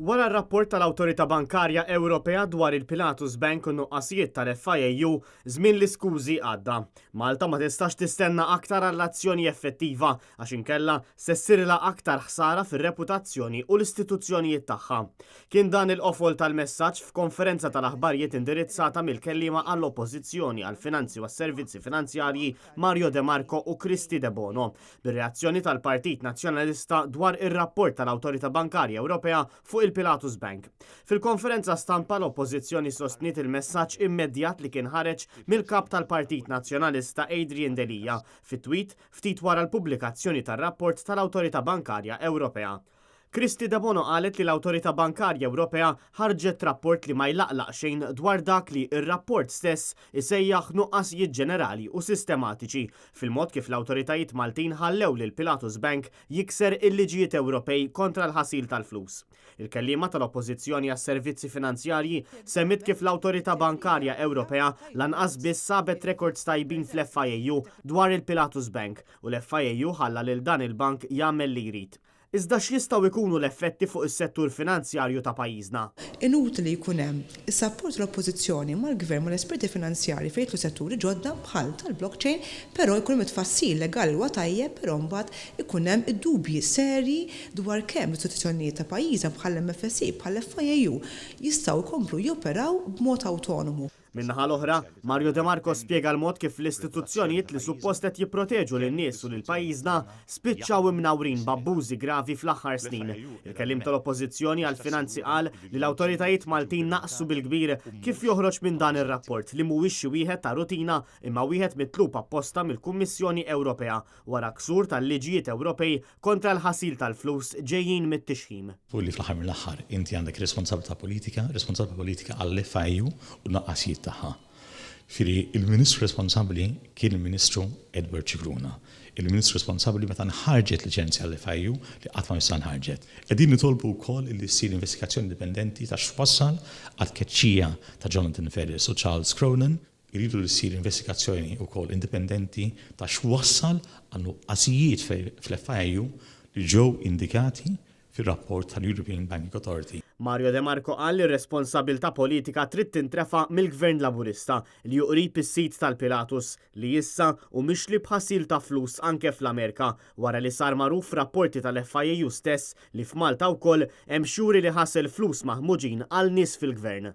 Wara r-rapport tal-Awtorità Bankarja Ewropea dwar il-Pilatus Bank u n-nuqqasijiet tal-FIAU, żmien l-iskużi għadda. Malta ma tistax tistenna aktar għal azzjoni effettiva għax inkella se ssirilha aktar ħsara fir-reputazzjoni u l-istituzzjonijiet tagħha. Kien dan il-qofol tal-messaġġ f'konferenza tal-aħbarijiet indirizzata mill-kelliema għall-Oppożizzjoni għall-Finanzi u għas-Servizzi Finanzjarji Mario De Marco u Kristy Debono bir-reazzjoni tal-Partit Nazzjonalista dwar ir-rapport tal-Awtorità Bankarja Ewropea fuq il-Pilatus Bank. Fil-konferenza stampa l-Oppożizzjoni sostniet il-messaġġ immedjat li kien ħareġ mill-Kap tal-Partit Nazzjonalista Adrian Delia fi tweet ftit wara l-pubblikazzjoni tar-rapport tal-Awtorità Bankarja Ewropea. Kristy Debono qalet li l-Awtorità Bankarja Ewropea ħarġet rapport li ma jlaqlaq xejn dwar dak li r-rapport stess isejjaħ nuqqasijiet ġenerali u sistematiċi fil-mod kif l-awtoritajiet Maltin ħallew lil Pilatus Bank jikser il-liġijiet Ewropej kontra l-ħasil tal-flus. Il-kelliema tal-Oppożizzjoni għas-Servizzi Finanzjarji semmiet kif l-Awtorità Bankarja Ewropea lanqas biss sabet rekords tajbin fl-FIAU dwar il-Pilatus Bank u l-FIAU ħalla lil dan il-bank jagħmel li jrid. Iżda x'jistgħu jkunu l-effetti fuq is-settur finanzjarju ta' pajjiżna? Inutli li jkun hemm is-sapport tal-Oppożizzjoni mal-Gvern mal-esperti finanzjarji fejn jidħlu setturi ġodda bħal tal-blockchain però jkun hemm it-tfassil legali li huwa tajjeb però mbagħad ikun hemm id-dubji serji dwar kemm l-istituzzjonijiet ta' pajjiżna bħall-MFSA bħall-FIAU jistgħu jkomplu joperaw b'mod awtonomu. Min-naħa l-oħra, Mario De Marco spjega l-mod kif l-istituzzjonijiet li suppost qed jipproteġu lin-nies u lil pajjiżna spiċċaw imnawrin b'abbużi gravi fl-aħħar snin. Il-kelliem tal-Oppożizzjoni għall-Finanzi qal li l-awtoritajiet Maltin naqsu bil-kbir kif joħroġ minn dan ir-rapport li mhuwiex xi wieħed ta' rutina imma wieħed mitlub apposta mill-Kummissjoni Ewropea wara ksur tal-liġijiet Ewropej kontra l-ħasil tal-flus ġejjin mit-tixħim. U li fl-aħħar mill-aħħar inti għandek responsabilità politika, responsabilità politika għall-FIU u n-nuqqasijiet tagħha. Jiġifieri il-Ministru responsabbli kien il-Ministru Edward Scicluna. Il-Ministru responsabbli meta nħarġet liċenzja għall-FIU li qatt ma missha nħarġet. Qegħdin nitolbu wkoll illi ssir investigazzjoni indipendenti ta' x'wassal għat-tkeċċija ta' Jonathan Ferris u Charles Cronin. Irridu li ssir investigazzjoni wkoll indipendenti ta' x'wassal għan-nuqqasijiet fl-FIU li ġew indikati fir-rapport tal-European Banking Authority. Mario De Marco qal li r-responsabilità politika trid tintrefa' mill-Gvern Laburista li hu qrib is-sid tal-Pilatus li issa hu mixli b'ħasil ta' flus anke fl-Amerika wara li sar magħruf f'rapporti tal-FIAU stess li f'Malta wkoll hemm x'juri li ħasel flus maħmuġin għal nies fil-Gvern.